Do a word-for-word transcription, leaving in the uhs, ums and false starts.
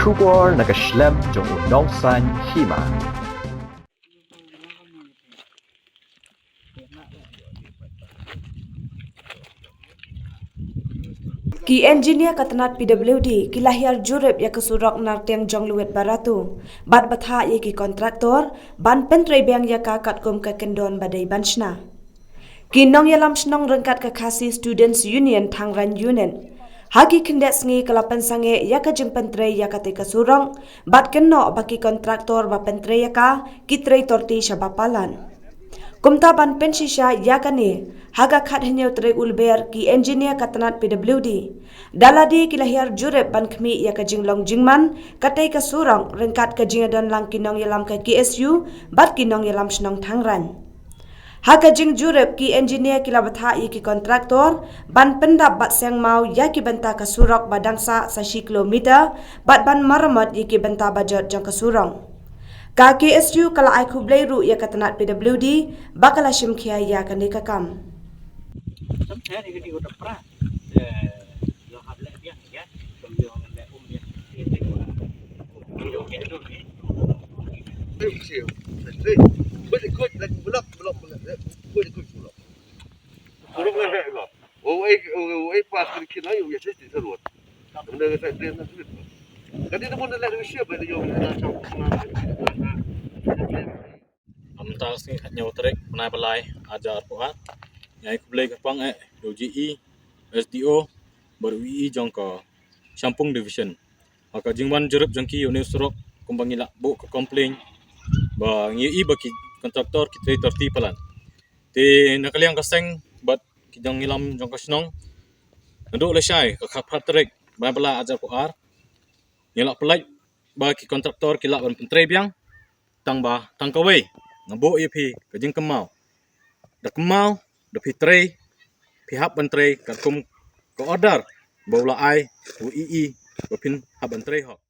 Khubor na ka shlem jong u nongsan hima. Ki engineer ka tnat P W D ki la hiar jurip ïa ka surok Nartiang Jonglwet Barato bad bthah ïa ki kontraktor ban pyntrei biang ïa ka katkum ka kyndon ba dei ban shna. Ki nongïalam shnong ryngkat ka Khasi Students Union Thangrain Unit ha ki khyndiat sngi ka la pynsangeh ïa ka jingpyntrei ïa katei ka surok bad kynnoh ba ki kontraktor ba pyntrei ïa ka ki trei torti sha ba palat. Kumta ban pynshisha ïa kane, ha ka khathynñiew tarik u Lber ki engineer ka tnat P W D da lade ki la hiar jurip ban khmih ïa ka jinglong jingman katei ka surok ryngkat ka jingïadon lang ki nongïalam ka K S U bad ki nongïalam shnong Thangrain. Ha ka jingjurip ki engineer ki la bthah ïa ki kontraktor ban pyndap bad seng maw ïa ki bynta ka surok ba dang sah sa shi kilometer bad ban maramot ïa ki bynta ba jot jong ka surok. Ka K S U ka la ai khublei ruh ïa ka tnat P W D ba ka la shim khia ïa kane ka kam. Mynta ka sngi khathynñiew tarik bnai ba lai arhajar arphew ar, ngi ai khublei kyrpang eh ïa u J E, S D O bad u E E jong ka Shangpung Division ha ka jingwan jurip jong ki ïa une u surok, kumba ngi la buh ka complain ba ngi ïohi ba ki kontraktor ki trei torti palat. Te na ka liang ka seng bad ki nongïalam jong ka shnong, naduh lashai ka khatphra tarik bnai ba lai arhajar arphew ar, ngi la pynlait ba ki kontraktor ki lah ban pyntrei biang, tang ba tang kawei nga buh ïa phi ka jingkynmaw. Da kynmaw, da phi trei, phi hap ban trei katkum ka order ba u la ai u E E ba phin hap ban trei hok.